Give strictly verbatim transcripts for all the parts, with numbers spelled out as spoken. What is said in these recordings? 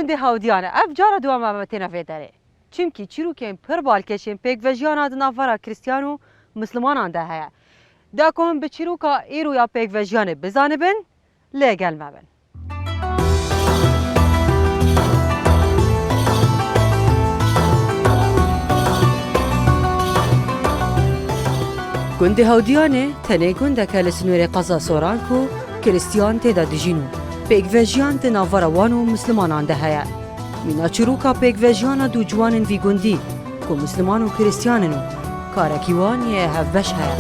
Di hewdiyan e. Ev cara dua me têne vê derê. Çimkî çîrokên pir balkêş ên pêkvejiyana di navbera Kristiyan û Mislimanan de heye. Da ku hûn bi çîroka îro ya pêkvejiyanê bizanibin, lê gel me bin. Gundê Hewdiyanê tenê gundek e li sinûrê qeza Soran ku Kristiyan tê de dijîn û pêkvejiyan di navbera wan û Mislimanan de heye. Mîna çîroka pêkvejiyana du ciwanên vî gundî ku Misliman û Kristiyan in û karekî wan yê hevbeş heye.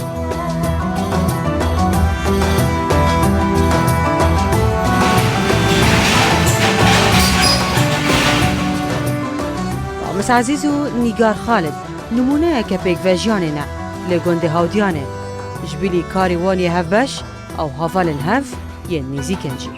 Ramiz Ezîz û Nîgar Xalid nimûneyeke pêkvejiyanê ne li gundê Hewdiyanê. Ji bilî karê wan yê hevbeş, ew hevalên hev yên nêzîk in jî.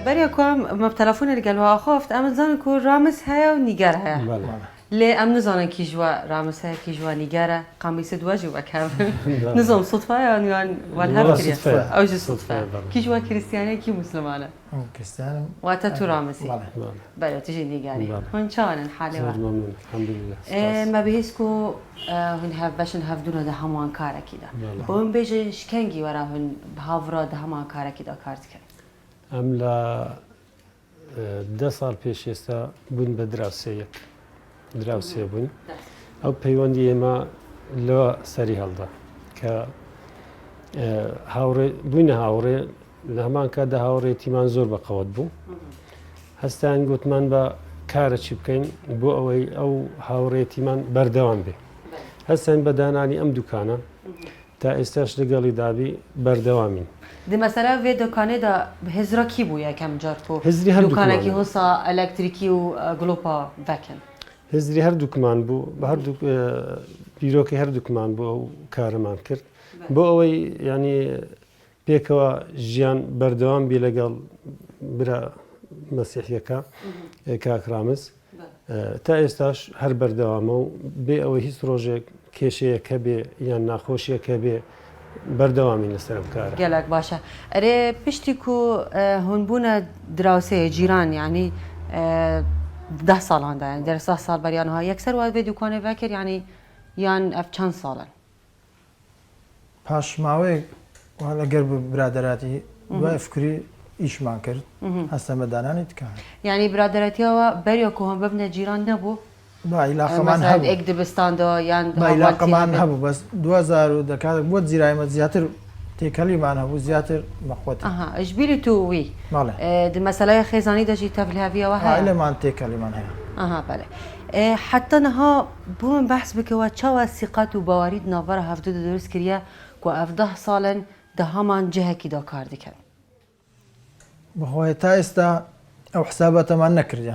Beriya ku em, me bi telefonê li gel we axaft, em dizanin ku Ramiz heye û Nîgar heye. Bele. Lê em nizanin kî ji we Ramiz e, kî ji we Nîgar e. Qamîsê di we jî wek hev in. Nizanim sudfe ye yan, yan we li hev kiriye? Sudfe ye. Ew jî sudfe ye. Sudfe ye, belê. Kî ji we Kristiyan e, kî Misliman e? Em Kristiyan in. Wate tu Ramiz î. Belê. Belê. Belê, tu jî Nîgar î. Belê. Hûn çawan in halê we? Zor memnun, elhamdülillah. Ee, spas. Me bihîst ku, e, hûn hevbeş in, hevdû ne di heman karekî de. Belê. Hûn bêjin ji kengî were hûn bi hav re di heman karekî de kar dikin? Em la E, deh sal pêş êsta bûn be dirawsê yek. Dirawsê bûn. Ew peywendiyê me li serî hilda. Ke, e, hawrê, bûne hawrê, li heman ka de hawrêtîman zor be qewet bû. Hestayan gotman be kare çi bikeyn, bo ewey ew hawrêtîman berdewam be. Hestayan be dananî em dukana. Ta êstaş li gelî dabî berdewam in. Di mesela vê dokanê de hizra kî bû yekem car ku Hizrî her dukanekî dukan bû. Hosa elektrîkî û, e, glopa vekin? Hizrî her dukan bû, her duk-, e, pîrokê her dukan bû ew karê me kir. Be. Bo ewey, yanî, pêkeve jiyan berdewam bî legel bira Mesîhiyeka, e, kak Ramiz. Be. E, ta êstaş her berdewam e û bê ewê hîç rojek kêşeyek hebe yan naxweşiyek hebe, berdewamî li ser ev kar e. Gelek baş e. Erê, piştî ku, e, hûn bûne dirawseyê cîran, yanî, e, deh salan de, yanî deh sal beriya niha, yekser we vê dukanê vekir, yanî, yan ev çend sal in? Paş maweyek, wala ger bi biraderatî, Hı hı. duayê fikrî îşman kir, Hı hı. hesta me dananî dikar. Yanî biraderatiya we beriya ku hûn bibine cîran nebû? Ba, îlaqa E, man mesela hebû. Êk dibistan de yan Ba, îlaqa man hebû, bes du hezar û deh, deka bû zîrayê me ziyatır têkelî man hebû, ziyatır meqwet. Aha, ji bîrî tu wî. Bale. E, di meselaya xêzanî de jî tevliheviya we heye? Aile man têkelî man heye. Aha, bale. E, heta niha bo min behs bike, we çawa sîqet û bawerî di navbera hevdû de dirust kiriye ku ev deh sal in di heman cihekî de kar dikin? Bi xwe ta êsta ew hesabata me nekiriye.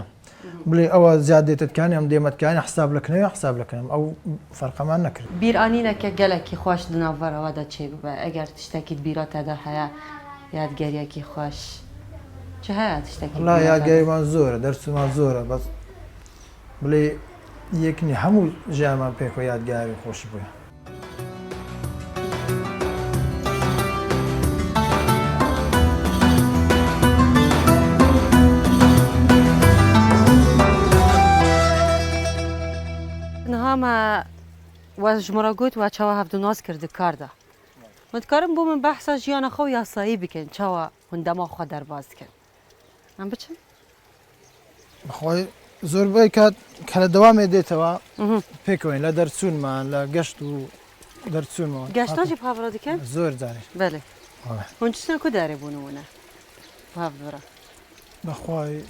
Bilê ew ziyadê te dikanî, em dê me dikanî hesab li kinê, hesab li kinê. Ew ferqa me nekiriye. Bîranîneke gelekî xweş di navbera we de çêbibe. Eger tiştekî di bîra te de heye, yadgeriyekî xweş. Çi heye tiştekî di Wala bîra te de? Yadgerî man zor e, dersû man zor e, bes Bilê yek nî hemû jiyan me pêk ve yadgar û xweş bûye. Niha me we ji min re got, we çawa hevdû nas kir di kar de. Min dikarin bo min behsa jiyana xwe û yasayî bikin, çawa hûn dema xwe derbas dikin? Em biçin? Bi xwe zor bê ka kele dewamê dêtewa Mhm. pêkewên le dersûn me, le geşt û dersûn me. Geştan jî bi hev re dikin? Zor carî. Belê. Wala. Hûn çiştên ku derê bûne wine? Bi hev re. Bi xwe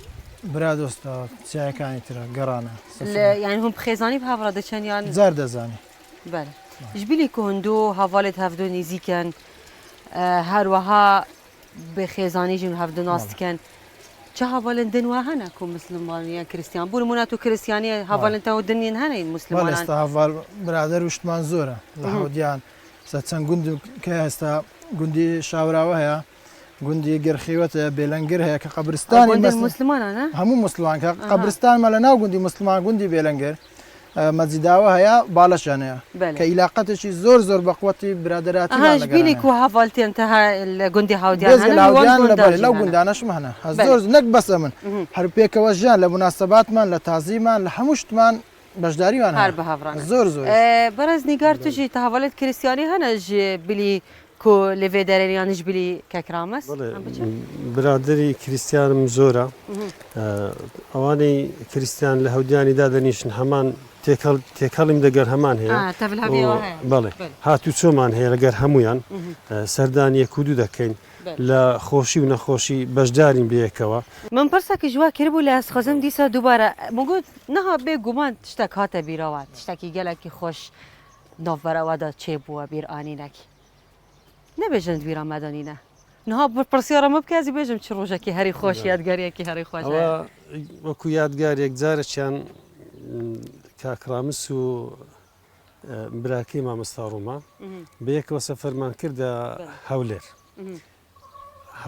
bira dosta, çiyayekanî tira, gerana. Li, yani hûn bi xêzanî bi hev re diçin yan? Car de zanî. Belê. Ji bilî ku hûn du hevalê di hevdu nêzîk in, e, her wiha bi xêzanî jî hevdu nas Wala. dikin. Çi hevalên din we hene ku Misliman yan Kristiyan? Bo nimûne tu Kristiyanî ye, Wala. hevalên te û din yên hene yên Wala, Mislimanan? esta heval birader û ştiman zor e. Li Mhm. Hewdiyan, se çend gund ke esta gundî Şawrawe heye. Gundî Girxîwet heye, Bêlengir heye, ke qebristanî Gundê mes-, Muslimanan e? Hemû Musliman, ke Aha. qebristanê me li nav gundî Musliman, gundî Bêlengir, e, Mezîdawe heye, Baleşan heye. Belê. Ke îlaqetê jî zor zor bi quwetî biraderatî Aha, ji bînî ku hevaltiyên te he li gundî Hewdiyan Bêzgê hene, li wan Hewdiyan li gundar belê, jî law hene. Gundana ji me hene. Ez Belê. zor, nek bes e min. Mhm. Her pêkeve jiyan li munasebatman, li tazîman, li hemû ştiman beşdarî wan hene. Her bi hev re ne. Zor zor. E, Berez Nîgar, tu jî te hevalêt Krîstiyanî hene ji bilî ku li vê derê yan ji bilî kek Ramiz? Belê, Em biçin? biraderî Krîstiyanim zor e. Mhm. E, ewanî Krîstiyan li Hewdiyanî dadenîşin heman têkel-, têkelîm de ger heman heye. Ha, tevil heviya Û, heye. belê. Belê. Hat û çoman heye li ger hemûyan. Mhm. E, serdaniyê ku dû dekeyn. Belê. Li xweşî û nexweşî beşdarîn bi yekewa. Min pirsekî ji we kiribû, lê ez dixwazim dîsa dubare. Min got, niha bê guman tiştek hate bîra we, tiştekî gelekî xweş navbera we de çêbûye, bîr anînekî. Nebêjin di bîra me de nîne. Niha bi pirsyara min bike, ez ê bêjim çi rojekî herî xweş, Belê. yadgariyekî herî xweş heye. Ewa, wekû yadgariyek careçiyan, m, kak Ramis û, e, birakê mamosta Roma Mhm. bi yekwe seferman kir de Belê. Hewlêr. Mhm.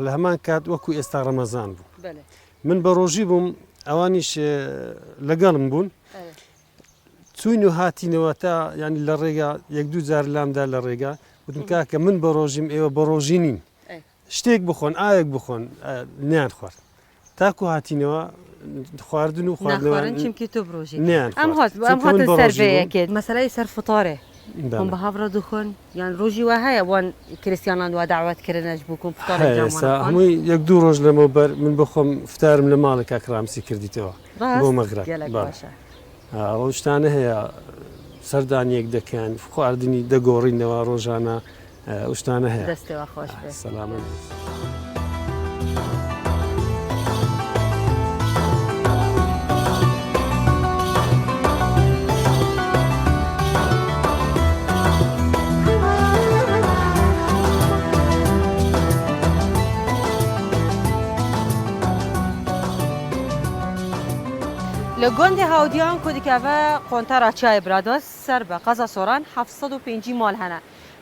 Li heman kat wekû êsta Remezan bû. Belê. Min bi rojî bûm, ewanîş, e, li gel min bûn. Evet. Çûyn û hatînewe ta, yanî li rêga, yek du car lam da li rêga. Gotim, Hı hı. Kake, min bi rojîm, êwe bi rojî nîn. Ey. Ştêk bixwin, ayek bixwin, e, neyan xwar. Ta ku hatînewe, xwardin û xwardnewe Naxwarin, çimkî tu bi rojî. neyan Em xwar. hat, em Çimkî min hatin bi ser rojî vê bûm. yekê. Meseleyê ser fitarê. Belê. Hûn bi hev re dixwin? Yan rojî we heye wan Krîstiyanan we dawet kirine ji bo ku fitarê Heye, cemalan sa xwin? hemû yek du roj lemewber min bi xwe fitarim li malê kak Ramsî kirdîtewa. Rast? Bo Mexreb. Gelek Belê. baş e. Ha, ew tiştane heye, serdaniyek deken, xwardinî degorînewa rojane, e, ew tiştane heye. Destê we xweş be. Selamet. Li gundê Hewdiyan ku dikeve qontara Çiyayê Brados, ser bi qeza Soran heft sed û pêncî mal hene.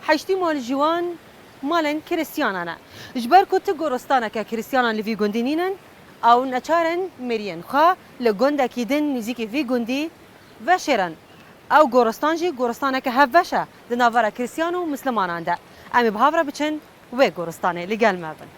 Heştî mal ji wan malên Krîstiyanan e. Ji ber ku tu goristaneke Krîstiyanan li vî gundî nînin, ew neçar in mêriyên xwe li gundekî din nêzîkî vî gundî veşêrin. Ew goristan jî goristaneke hevbeş e di navbera Krîstiyan û Mislimanan de. Em ê bi hev re biçin wê goristanê, li gel me bin.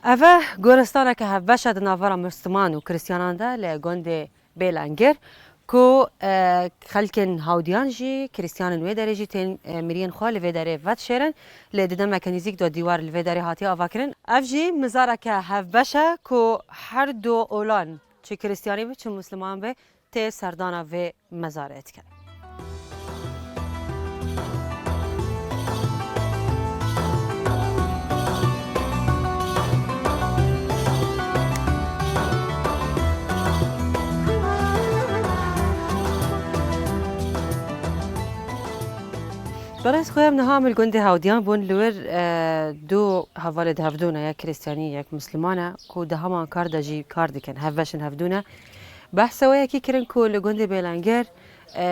Ev e goristaneke hevbeş e di navbera Misliman û Krîstiyanan de li gundê Bêlengir, ku, e, xelkên Hewdiyan jî, Krîstiyanên wê derê jî tên, e, miriyên xwe li vê derê vedişêrin. Lê di demeke nêzîk de dîwar li vê derê hatiye avakirin. Ev jî mizareke hevbeş e ku her du olan, çi Krîstiyanî be, çi Misliman be, tê serdana vê mezarê dikin. Berez xwe em niha em li gundê Hewdiyan bûn, li wir, e, du hevalê di hevdû ne, yek Krîstiyanî, yek Misliman e, ku di heman kar de jî kar dikin, hevbeş in, hevdû ne. Behsa wê yekî kirin ku li gundê Bêlengir, e,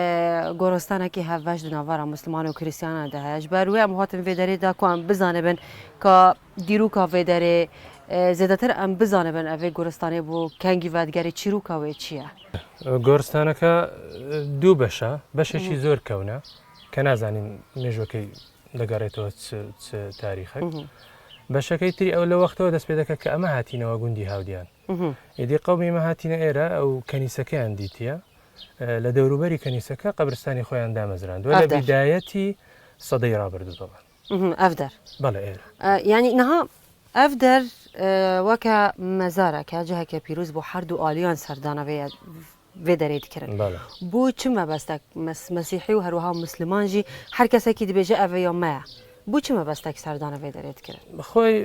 goristanekî hevbeş di navbera Misliman û Krîstiyanan de heye. Ji ber wê em hatin vê derê da ku em bizanibin ka dîroka vê derê, e, zêdetir em bizanibin ev ê goristanê bo kengî vedigerê, çîroka wê çi ye? Goristaneke, e, du beş e, beşekî Mhm. zor kewne, ke nazanin mêjokê digeretî çi, çi tarîxek. Mhm. Beşekî tiri ew li wextê dest pê dike ke em hatînewe gundî Hewdiyan. Mhm. Êdî qewmê me hatîne êre, ew kenîsekeyan dîtiye. E, li dewrûberî kenîseke qebristanê xweyan damezrand. Wele Ev der. bîdayetî sedeyê rabirdû de be. Mhm, ev der. Belê, êre. E, yanî niha ev der, e, weke mezareke, ciheke pîroz bo her du aliyan serdana vê, vê derê dikirin. Belê. Bo çi mebestek mes-, mesîhî û her wiha misliman jî her kesekî dibêje ev ê ya me ye? بۆ چی مەبەستێک سەردانە vê derê dikirin؟ خۆی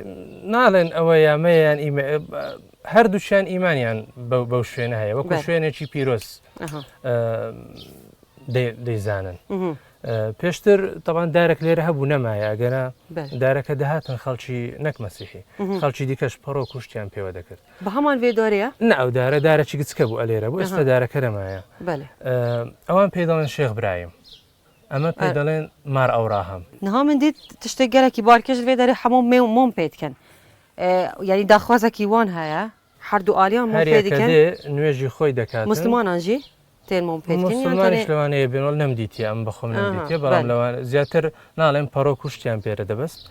ناڵێن ئەوە یا مەیە یان ئیمە، هەردووچیان ئیمانیان بەو بەو شوێنە هەیە، وەکو بەڵێ. شوێنێکی پیرۆز ئەها. ئە، دەی- دەیزانن. مهم. ئە، پێشتر تەبان دارێک لێرە هەبوو نەمایە، ئەگەرە بەڵێ. دارەکە دەهاتن خەڵکی نەک مەسیحی، مهم. خەڵکی دیکەش پەڕۆ کوشتیان پێوە دەکرد. بە هەمان vê دۆرەیە؟ نە ئەو دارە دارەکی گچکە بوو ئەلێرە بوو، ئێستا ئەها. دارەکە نەمایە. بەڵێ. ئە، ئەوان پێی دەڵێن شێخ برایم، ئەمە پێی ئە- دەڵێن مار ئەوراهەم. نها من دیت تشتێک گەلێکی بارکەش vê derê هەموو مێ- مۆم پێ دکەن. ئە، یعنی داخوازێکی وان هەیە، هەردوو ئالیان مۆم هەر پێ یەکە دکەن. دێ نوێژی خۆی دەکاتن. مسلمانان ژی تێن مۆم پێ دکەن یان مسلمانیش تەنێ لەوانەیە بێن وەڵ نەمدیتیە ئەم بەخۆم ئاها، نەمدیتیە، بەڵام بەڵێ. لەوان زیاتر ناڵێن پەڕۆ کوشتیان پێرە دەبەست.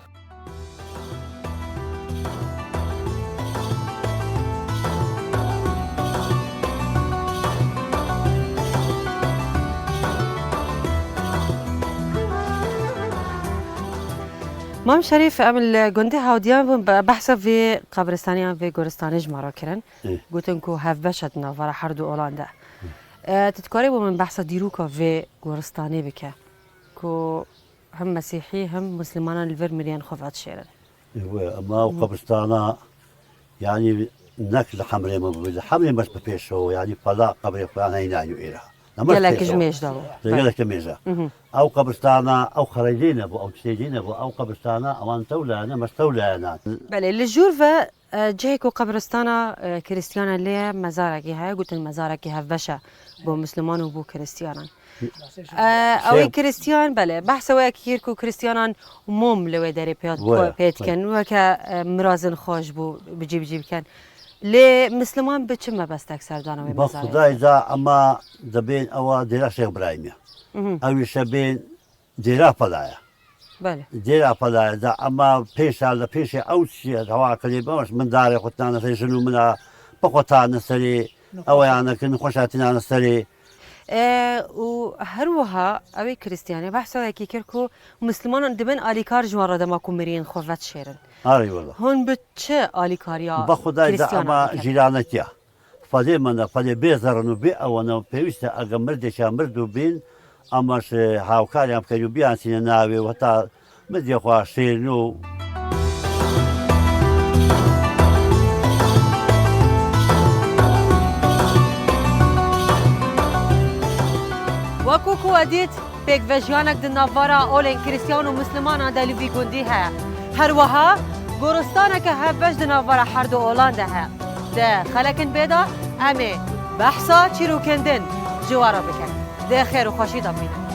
مام شەریف، ئەم لە گوندی هاودیان بوون بە بەحسە vê قەبرستانیان vê گۆرستانی ji me re kirin. Ê. Gotin ku hevbeş e di navbera her du olan de. E, tu dikarî bo min behsa dîroka vê goristanê bike ku hem mesîhî hem muslimanan li vir miriyên xwe vedişêrin. Ewe, ema ew qebristana, yanî nek li hemrê min bû, li hemrê me bi pêş o, yanî pela qebrê xwe yan heyna yo êra. Gelek ji mêj de bû. Gelek ji mêj e. Ew qebristana, ew xereyê nebû, ew tiştê dî nebû, ew qebristana, ewan tewlane, me tewlane. Belê, li jûr ve E, cihê ku qebristana, e, Krîstiyanan lê ye, mezarekî heye, gotin mezarekî hevbeş e bo Misliman û bo Krîstiyanan. E, ew ê Krîstiyan, belê, behsa wê yekî kir ku Krîstiyanan mom li wê derê pê pê dikin, weke, e, mirazin xwe ji bo bi cî bi cî bikin. Lê Misliman bi çi mebestek serdana wê mezarê? Bi Xwedayê da, ema dibên ewa dêra Şêx Birahîm e. Ew îşe bên Dêra Pela ye. Belê. Dêra Pela ye da, ema pêşa li pêşê ew çi ye, hewa kilê baş, min darê xwe tinane serê, jin û mina bi xwe tane serê, ew yani ki nexweşa tinane serê. E, û her wiha ew ê Krîstiyanê behsa wekî kir ku Mislimanan dibin alîkar ji wan re dema ku miriyên xwe vedişêrin. Arê wela. Hûn bi çi alîkariya Krîstiyanan dikin? Bi Xwedayê da, ema jîranekiya. Fedê me ne, fedê bê zerin û bê ewe ne, pêwîst e ege mirdêşa mird û bîn, ema ji hawkariyan bikeyn û biyansîne navê û heta mirdê xwe şêrin û. Wekû ku we dît, pêkvejiyanek di navbera olên Krîstiyan û Mislimanan de li vî gundî heye. Her wiha goristaneke hevbeş di navbera her du olan de heye. Di xelekên bê de em ê behsa çîrokên din ji we re bikin. Di xêr û xweşî de bimînin.